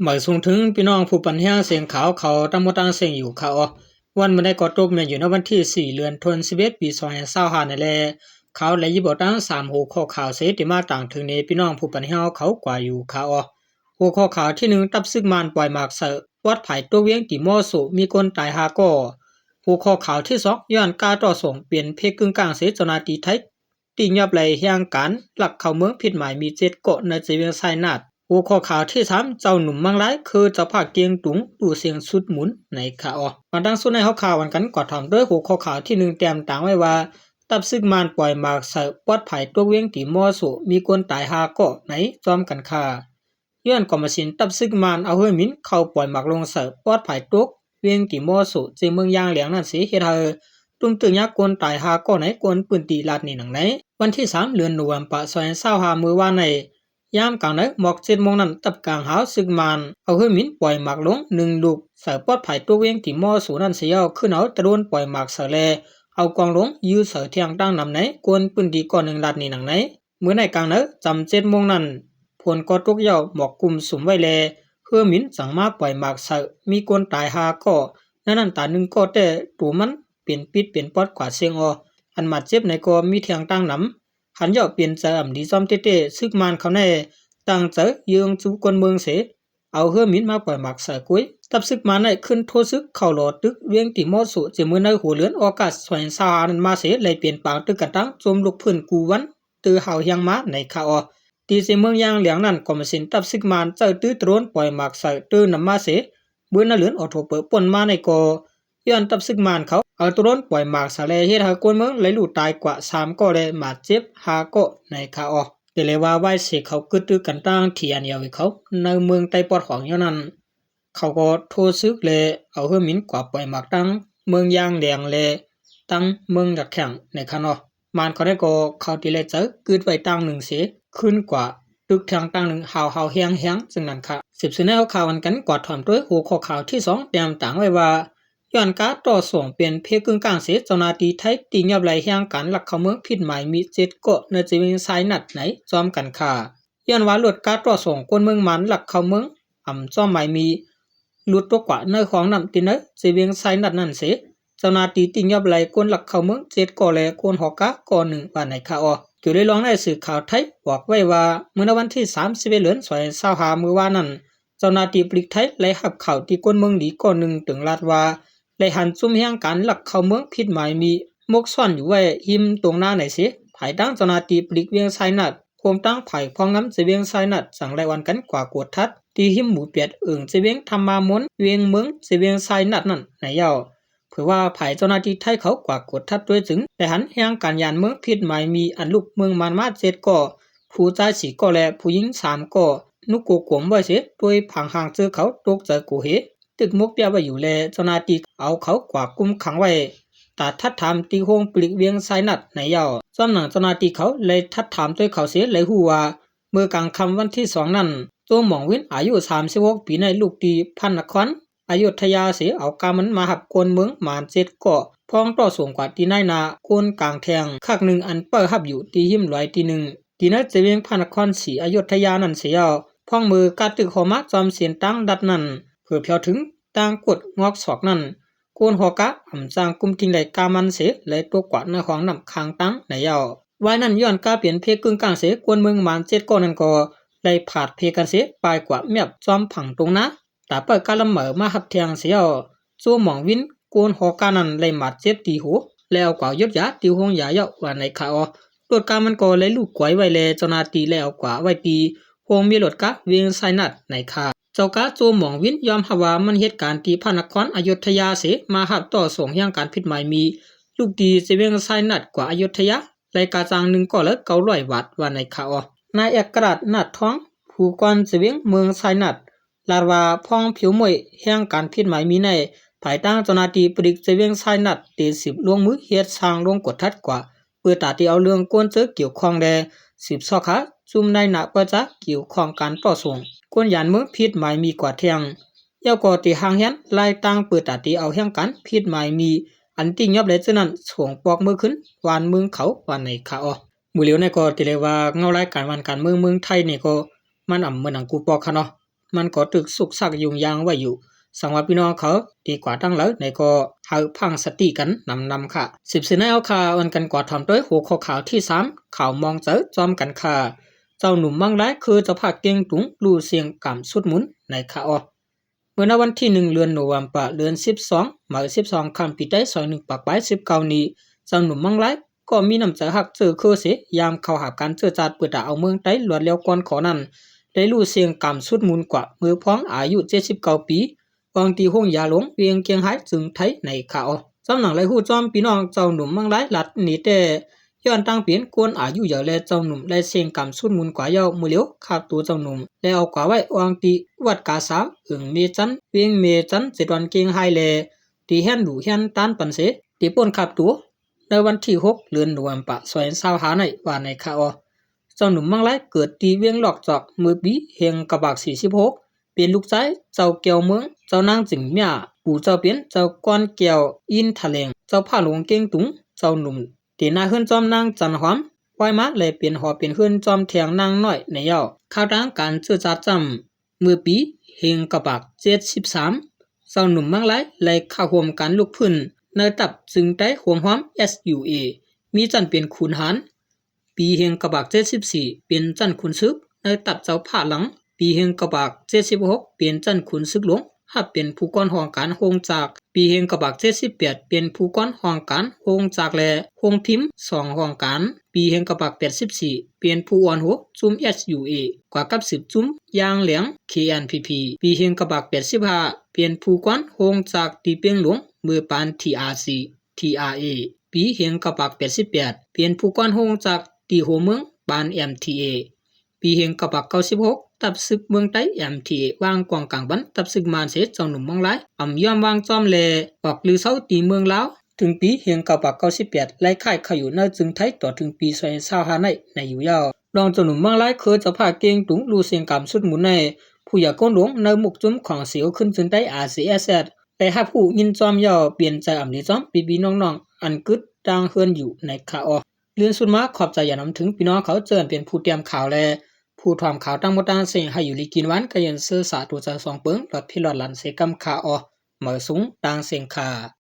ໝາຍສົ່ງເຖິງພີ່ນ້ອງຜູ້ປັນແຮງເສຍງຂ່າວເຂົາທັງໝົດທັງເສັງຢູ່ຄ່າເອາະ. ວັນມື້ໃດກໍຕົກແມ່ນຢູ່ໃນວັນທີສີ່ ເດືອນທັນວາ ປີສອງພັນຊາວຫ້ານີ້ແຫຼະ. ຂ່າວໄດ້ຍິບເອົາຕັ້ງສາມຫົວຂໍ້ຂ່າວເສ ທີ່ມາຕາງເຖິງໃນພີ່ນ້ອງຜູ້ປັນແຮງເຮົາເຂົາກວ່າຢູ່ຄ່າເອາະ. ຫົວຂໍ້ຂ່າວທີໜຶ່ງ ທັບຊຶກມານປ່ອຍໝາກໃສ່ ປອດໄພຕົກວຽງຕີມໍໂສ ມີຄົນຕາຍຫ້າກໍ. ຫົວຂໍ້ຂ່າວທີສອງ ຍ້ອນກາຕໍ່ສອງເປັນເພກຶ້ງກ້າງເສ ເຈົ້າໜ້າທີ່ໄທ ຕີຍອບໄລ່ແຮງການລັກເຂົ້າເມືອງຜິດໝາຍມີເຈັດເກາະໃນເຊວຽງຊາຍນາດ. ຫົວຂໍ້ຂ່າວທີສາມ ເຈົ້າໜຸ່ມມັງລາຍ ຄືເຈົ້າພາກກຽງຕຸງ ຕູ້ສຽງສຸດໝູນໃນຄ່າເອາະ. ມາຕັ້ງສຸດໃນຫົວຂ່າວອັນກັນກວາດຖອມໂດຍຫົວຂໍ້ຂ່າວທີໜຶ່ງ ແຕ້ມຕາງໄວ້ວ່າ ທັບຊຶກມານປ່ອຍໝາກໃສ່ ປອດໄພຕົກວຽງຕີມໍໂສ ມີຄົນຕາຍຫ້າເກາະໃນ ພ້ອມກັນຄ່າ. ຍ້ອນກອມມະສິນ ທັບຊຶກມານເອົາເຮືອບິນເຂົ້າປ່ອຍໝາກລົງໃສ່ ປອດໄພຕົກວຽງຕີມໍໂສ ເຊເມືອງຢາງແຫຼງນັ້ນເສ ເຮັດໃຫ້ຕຸ້ມຕຶກຍາກຄົນຕາຍຫ້າເກາະໃນ ຄົນພື້ນທີ່ລາດນີ້ໜັງໃນ. ວັນທີສາມ ເດືອນໂນເວັມເປີ ສອງພັນຊາວຫ້າ ມື້ວານໃນ ຍາມກາງໃນໝອກເຈັດໂມງນັ້ນ ທັບກາງຫາວຊຶກມານເອົາເຮືອບິນປ່ອຍໝາກລົງໜຶ່ງລູກ ໃສ່ປອດໄພຕົກວຽງຕີມໍໂສນັ້ນເສຍ ຂຶ້ນເອົາຕະໂດຣນປ່ອຍໝາກໃສ່ ແລະ ເອົາກອງລົງຢື້ໃສ່ທຽງຕັ້ງນຳໃນ ຄົນພື້ນທີ່ເກາະໜຶ່ງລາດນີ້ໜັງໃນ. ມື້ໃນກາງໃນ ຈຳເຈັດໂມງນັ້ນ ຝົນກໍຕົກຍາວ ໝອກກຸ້ມສຸມໄວ້ແລ ເຮືອບິນຈັ່ງມາປ່ອຍໝາກໃສ່ ມີຄົນຕາຍຫ້າເກາະ ໃນນັ້ນຕາຍໜຶ່ງເກາະ ແຕ່ໂຕມັນເປັນປິດເປັນປອດກວ່າເຊງເອາະ. ອັນບາດເຈັບໃນກໍມີແທງຕັ້ງນຳ. ຫັນຍາວເປັນໃຈອຳດີຈ້ອມເຕ້ໆ ຊຶກມານເຂົາແນ່ ຕັ້ງໃຈເຢີ້ງຈູຄົນເມືອງເສ ເອົາເຮືອບິນມາປ່ອຍໝາກໃສ່ກຸ້ຍ. ທັບຊຶກມານໃນຂຶ້ນໂທຊຶກເຂົ້າຫຼໍ່ຕຶກວຽງຕີມໍໂສ ເຈາະມື້ໃນຫົວເດືອນອອກກັດ ສອງພັນຊາວຫ້ານັ້ນມາເສ ໄລ່ເປັນປາງຕຶກກັນຕັ້ງໂຈມລຸກພື້ນກູ່ວັນ ເຕີເຮົາຮຽງມາໃນຄ່າເອາະ. ທີ່ເຊເມືອງຢາງແຫຼງນັ້ນ ກອມມະສິນທັບຊຶກມານໃຊ້ຕື້ຕະໂດຣນປ່ອຍໝາກໃສ່ເຕີນຳມາເສ ເມື່ອໃນເດືອນອອກໂທເປີປົ້ນມາໃນກໍ ຍ້ອນທັບຊຶກມານເຂົາເອົາຕະໂດຣນປ່ອຍໝາກໃສ່ ແລະ ເຮັດໃຫ້ຄົນເມືອງໄດ້ລູກຕາຍກວ່າສາມເກາະ ແລະ ບາດເຈັບຫ້າເກາະໃນຄ່າເອາະ. ແຕ່ແລວ່າວາຍເສເຂົາກຶດຕຶກກັນຕັ້ງ ທີເອັນແອລເອ ເຂົາໃນເມືອງໃຕ້ປອດຂອງຢູ່ນັ້ນ ເຂົາກໍໂທຊຶກ ແລະ ເອົາເຮືອບິນກວ່າປ່ອຍໝາກຕັ້ງເມືອງຢາງແຫຼງ ແລະ ຕັ້ງເມືອງຢາກແຂງໃນຄ່າເນາະ. ມານເຂົາໄດ້ກໍເຂົາທີ່ແລໃຈກຶດໄວ້ຕັ້ງໜຶ່ງເສ ຂຶ້ນກວ່າຕຶກແທງຕັ້ງໜຶ່ງ ຮາວໆແຮງໆ ຈັ່ງນັ້ນຄ່າ. ສືບສູ່ໃນຫົວຂ່າວອັນກັນກວາດຖອມໂດຍຫົວຂໍ້ຂ່າວທີສອງ ແຕ້ມຕາງໄວ້ວ່າ ຍ້ອນການຕໍ່ສູ້ເປັນເພກຶ້ງກ້າງເສ ເຈົ້າໜ້າທີ່ໄທຕີຍອບໄລ່ແຮງການລັກເຂົ້າເມືອງຜິດໝາຍມີເຈັດເກາະໃນເຊວຽງຊາຍນາດໃນ ພ້ອມກັນຄ່າ. ຍ້ອນວ່າລົດການຕໍ່ສູ້ຄົນເມືອງມານລັກເຂົ້າເມືອງອຳຈ້ອມໝາຍມີ ຫຼຸດຕົກກວ່າໃນຫ້ອງນ້ຳທີ່ໃນເຊວຽງຊາຍນາດນັ້ນເສ ເຈົ້າໜ້າທີ່ຕີຍອບໄລ່ຄົນລັກເຂົ້າເມືອງເຈັດເກາະ ແລະ ຄົນຫໍກາເກາະໜຶ່ງ ວ່າໃນຄ່າເອາະ. ກ່ຽວໃນລອງໃນສື່ຂ່າວໄທບອກໄວ້ວ່າ ເມື່ອໃນວັນທີສາມສິບເອັດ ເດືອນ ສອງພັນຊາວຫ້າ ມື້ວານນັ້ນ ເຈົ້າໜ້າທີ່ປະລິກໄທໄດ້ຮັບຂ່າວທີ່ຄົນເມືອງດີເກາະໜຶ່ງເຖິງລາດວ່າ ໄດ້ຫັນຊຸມແຮງການລັກເຂົ້າເມືອງຜິດໝາຍມີ ໝົກຊ່ອນຢູ່ໄວ້ຮິມທົ່ງນາໃນເສ ພາຍຫຼັງເຈົ້າໜ້າທີ່ປະລິກວຽງຊາຍນາດ ຮ່ວມທັງຝ່າຍພອງນຳເຊວຽງຊາຍນາດ ຈັ່ງໄດ້ອ່ອນກັນກວ່າກວດທັດ ທີ່ຮິມໝູ່ແປດ ເອີ່ງເຊວຽງທຳມາມົນ ວຽງເມືອງເຊວຽງຊາຍນາດນັ້ນໃນເຍົາ. ເຜີຍວ່າຝ່າຍເຈົ້າໜ້າທີ່ໄທເຂົາກວ່າກວດທັດໂດຍຈຶ່ງ ໄດ້ຫັນແຮງການຢ້ານເມືອງຜິດໝາຍມີ ອັນລຸກເມືອງມານມາເຈັດເກາະ ຜູ້ຊາຍສີ່ເກາະ ແລະ ຜູ້ຍິງສາມເກາະ ນຸກໂກກວມໄວ້ເສ ໂດຍພາງຫ່າງເຈີເຂົາຕົກໃຈໂກເຮ ຕຶກໝົກປຽໄວ້ຢູ່ ແລະ ເຈົ້າໜ້າທີ່ເອົາເຂົາກວ່າຄຸມຂັງໄວ້ ຕາດທັດຖາມທີ່ໂຮງປະລິກວຽງຊາຍນາດໃນເຍົາ. ສ່ວນໜຶ່ງເຈົ້າໜ້າທີ່ເຂົາໄດ້ທັດຖາມໂດຍເຂົາເສ ໄດ້ຮູ້ວ່າ ເມື່ອກາງຄ່ຳວັນທີສອງນັ້ນ ໂຈໝອງວິນ ອາຍຸສາມສິບຫົກປີ ໃນລູກທີ່ພະນະຄອນອະຍຸດທະຍາເສ ເອົາກາມັນມາຮັບຄົນເມືອງມານເຈັດເກາະ ພ້ອມຕໍ່ສົ່ງກວ່າທີ່ນາຍໜ້າຄົນກາງແທງ ຄັກໜຶ່ງອັນເປີຮັບຢູ່ທີ່ຮິມລອຍທີໜຶ່ງ ທີ່ໃນເຊວຽງພະນະຄອນສີອະຍຸດທະຍານັ້ນເສຍ. ພ້ອມເມື່ອການຕຶກຫໍມາຈອມເສັ້ນທາງລັດນັ້ນ ເພື່ອແຜ່ວເຖິງທາງກົດງອກສອກນັ້ນ ຄົນຫໍກາອຳຈ້າງກຸມຖິ້ງໄດ້ກາມັນເສ ໄດ້ຕົກກວ່າໃນຫ້ອງນ້ຳຂ້າງທາງໃນເຍົາ. ວາຍນັ້ນຍ້ອນກາເປັນເພກຶ້ງກ້າງເສ ຄົນເມືອງມານເຈັດເກາະນັ້ນກໍໄດ້ພາດເພກັນເສ ປ່າຍກວ່າແມບຈອມຝັ່ງຕົງນາ ຕາເປີກາລຳເໝີມາຮັບແທງເສຍ. ໂຈໝອງວິນ ຄົນຫໍການັ້ນໄດ້ບາດເຈັບທີ່ຫົວ ແລ້ວກວ່າຢົດຢາທີ່ໂຮງຢາເຍົາ ວ່າໃນຄ່າເອາະ. ລົດກາມັນກໍໄດ້ລູກກວຍໄວ້ ແລະ ເຈົ້າໜ້າທີ່ໄດ້ເອົາກວ່າໄວ້ທີ່ໂຮງໝໍລົດກາວຽງຊາຍນາດໃນຄ່າ. ເຈົ້າກາໂຈໝອງວິນຍອມຮັບວ່າມັນເຮັດການທີ່ພະນະຄອນອະຍຸດທະຍາເສ ມາຮັບຕໍ່ສົ່ງແຮງການຜິດໝາຍມີ ລູກທີ່ເຊວຽງຊາຍນາດກວ່າອະຍຸດທະຍາ ໄດ້ກາຈ້າງໜຶ່ງເກາະລະເກົ້າຮ້ອຍບາດ ວ່າໃນຄ່າເອາະ. ນາຍເອກະລາດ ນາດທອງ ຜູ້ກ່ອນເຊວຽງເມືອງຊາຍນາດ ລາດວ່າ ພ້ອມຜິວໝ້ວຍແຮງການຜິດໝາຍມີໃນ ພາຍຫຼັງເຈົ້າໜ້າທີ່ປະດິກເຊວຽງຊາຍນາດ ໄດ້ສືບລົງມືເຮັດຊ່າງລົງກວດທັດກວ່າ ເພື່ອຕາທີ່ເອົາເລື່ອງຄົນເຈີກ່ຽວຂ້ອງ ແລະ ສືບຊອກຫາຈຸ່ມນາຍໜ້າປະຈາກ່ຽວຂ້ອງການຕໍ່ສູ້ຄົນຢ້ານເມືອງຜິດໝາຍມີກວ່າແທງ. ແລ້ວກໍໄດ້ຮ່າງແຜນລາຍຕັ້ງເພື່ອຕາທີ່ເອົາແຮງການຜິດໝາຍມີ ອັນຕິຍອບແລະເຈີນັ້ນ ສົ່ງປອກເມືອຂຶ້ນບ້ານເມືອງເຂົາ ວ່າໃນຄ່າເອາະ. ມື້ຫຼຽວນີ້ກໍໄດ້ເລີຍວ່າ ເງົາລາຍການບ້ານການເມືອງເມືອງໄທນີ້ກໍມັນອຳເໝືອນຫຍັງກູປອກຄ່າເນາະ. ມັນກໍຖືກຊຸກຊັກຫຍຸ້ງຍາງໄວ້ຢູ່. ສັງວ່າພີ່ນ້ອງເຂົາທີ່ກວາດທາງໃດກໍໃຫ້ພັງສະຕິກັນນຳໆ ຄ່ະ. ສືບເສຍໃນເຮົາຄ່າ ເອົາກັນກວາດຖອມດ້ວຍຫົວຂໍ້ຂ່າວທີສາມ ຂ່າວມອງເຈີຈອມກັນຄ່ະ. ເຈົ້າໜຸ່ມມັງລາຍ ຄືເຈົ້າພາກເກັ່ງຕຸງ ຮູ້ສ່ຽງກາມຊຸດໝູນ ໃນຂ່າວ. ເມື່ອໃນວັນທີໜຶ່ງ ເດືອນໂນເວມປາ ເດືອນສິບສອງ ເມື່ອສິບສອງຄ່ຳ ປີໄຕ ສອງພັນໜຶ່ງຮ້ອຍປາຍສິບເກົ້ານີ້ ເຈົ້າໜຸ່ມມັງລາຍ ກໍມີນ້ຳໃຈຮັກເຈີເຄືເສ ຍາມເຂົ້າຮັບການເຈີຈາດ ເພື່ອຕາເອົາເມືອງໄຕລວດແລ້ວກ່ອນເຂົານັ້ນ ໄດ້ຮູ້ສ່ຽງກາມຊຸດໝູນກວ່າ ເມື່ອພວງອາຍຸເຈັດສິບເກົ້າປີ ອອງທີ່ໂຮງຢາຫຼວງ ວຽງກຽງໄຮ ເຈີງໄທ ໃນຂ່າວ. ຈຳໜັງໄດ້ຮູ້ຈອມພີ່ນ້ອງ ເຈົ້າໜຸ່ມມັງລາຍລັດນີ້ແຕ່ ຍ້ອນຕັ້ງເປັນຄົນອາຍຸເຍີ ແລະ ເຈົ້າໜຸ່ມໄດ້ສ່ຽງກາມຊຸດໝູນກວ່າ ເຍົາະມື້ຫຼຽວຄາບໂຕເຈົ້າໜຸ່ມ ແລະ ເອົາກວ່າໄວ້ອອງທີ່ວັດກາສາວ ເອີງເມຈັນ ວຽງເມຈັນ ເຈັດວັນ ກຽງໄຮ ແລະ ທີ່ເຮືອນຫຼູເຮືອນຕານປັນເສ ທີ່ປົນຄາບໂຕ ໃນວັນທີຫົກ ເດືອນໂນເວມປາ ສອງພັນຊາວຫ້າ ໃນວ່າໃນຄາວ. ເຈົ້າໜຸ່ມມັງລາຍເກີດທີ່ວຽງລອກຈອກ ເມື່ອປີເຮງກະບາກສີ່ສິບຫົກ ເປັນລູກຊາຍເຈົ້າແກ້ວເມືອງ ເຈົ້ານາງຈິງມຽ ປູ່ເຈົ້າເປັນເຈົ້າກອນແກ້ວອິນທະແລງ ເຈົ້າພາກຫຼວງເກັ່ງຕຸງ. ເຈົ້າໜຸ່ມເຕະໜ້າເຮືອນຈອມນາງຈັນຫອມ ໄວ້ມາ ແລະ ເປັນຫໍເປັນເຮືອນຈອມແທ່ງນາງນ້ອຍໃນເຍົາະ. ຂ່າວທາງການເຈີຈາດຈຳ ເມື່ອປີເຮງກະບາກເຈັດສິບສາມ ເຈົ້າໜຸ່ມມັງລາຍໄດ້ເຂົ້າຮ່ວມການລຸກຟື້ນໃນຕັບເຈີງໄຕໂຮມຮອມ ເອັສຢູເອ ມີຊັ້ນເປັນຂຸນຫານ. ປີເຮງກະບາກເຈັດສິບສີ່ ເປັນຊັ້ນຂຸນເສິກໃນຕັບເຈົ້າພາກຫຼັງ. ປີເຮງກະບາກເຈັດສິບຫົກ ເປັນຊັ້ນຂຸນເສິກຫຼວງ ຮັບເປັນຜູ້ກອນຫ້ອງການໂຮງຈັກ. ປີເຮງກະບາກເຈັດສິບແປດ ເປັນຜູ້ກອນຫ້ອງການໂຮງຈັກ ແລະ ໂຮງພິມສອງຫ້ອງການ. ປີເຮງກະບາກແປດສິບສີ່ ເປັນຜູ້ອ່ອນຫົວຈຸ້ມ ເອັສຢູເອ ກວ່າກັບສືບຈຸ້ມຢ່າງແຫຼງ ເຄເອັນພີພີ. ປີເຮງກະບາກແປດສິບຫ້າ ເປັນຜູ້ກວານໂຮງຈັກທີ່ເປ່ງຫຼວງ ເມືອປານ ທີອາຊີ ທີອາເອ. ປີເຮງກະບາກແປດສິບແປດ ເປັນຜູ້ກວານໂຮງຈັກທີ່ຫົວເມືອງປານ ເອັມທີເອ. ປີເຮງກະບາກເກົ້າສິບຫົກ ທັບເສິກເມືອງໃຕ້ ເອັມທີເອ ວາງກອງກາງບັນທັບເສິກມານເສ ເຈົ້າໜຸ່ມມັງລາຍ ອຳຍອມວາງຈອມ ແລະ ອອກລືເຊົາທີ່ເມືອງລາວ. ເຖິງປີເຮງເກົ້າປາກເກົ້າສິບແປດ ໄລ່ຄ້າຍເຂົ້າຢູ່ໃນເຈີງໄທ ຕໍ່ເຖິງປີສອງພັນຊາວຫ້າໃນ ໃນຢູ່ເຍົາະ. ດອງເຈົ້າໜຸ່ມມັງລາຍ ເຄີເຈົ້າພາກເກັ່ງຕຸງ ຮູ້ສ່ຽງກາມຊຸດໝູນໃນ ຜູ້ຢາກຄົນຫຼວງໃນໝົກຈຸ້ມຂອງເສວຂຶ້ນເຈີງໄທ ອາຣ໌ຊີເອັສເອັສ ໄດ້ຮັບຮູ້ຍິນຈອມເຍົາະ ປ່ຽນໃຈອຳດີຈອມ ພີ່ໆນ້ອງໆ ອັນກຶດຕ່າງເຮືອນຢູ່ໃນຄາວ. ເລື່ອນສຸດມາ ຂອບໃຈຢ່າງນຳເຖິງພີ່ນ້ອງເຂົາ ເຈີອັນເປັນຜູ້ຕຽມຂ່າວ ແລະ ຜູ້ຖອມຂ່າວທັງໝົດທັງເສັງ ໃຫ້ຢູ່ດີກິນຫວານ ກະເຢັນເຊີສາ ໂຕເຈົ້າສອງເປິງ ລອດພີລອດຫຼັນເສກຳຄາວ. ມາສູງຕ່າງເສັງຄາ.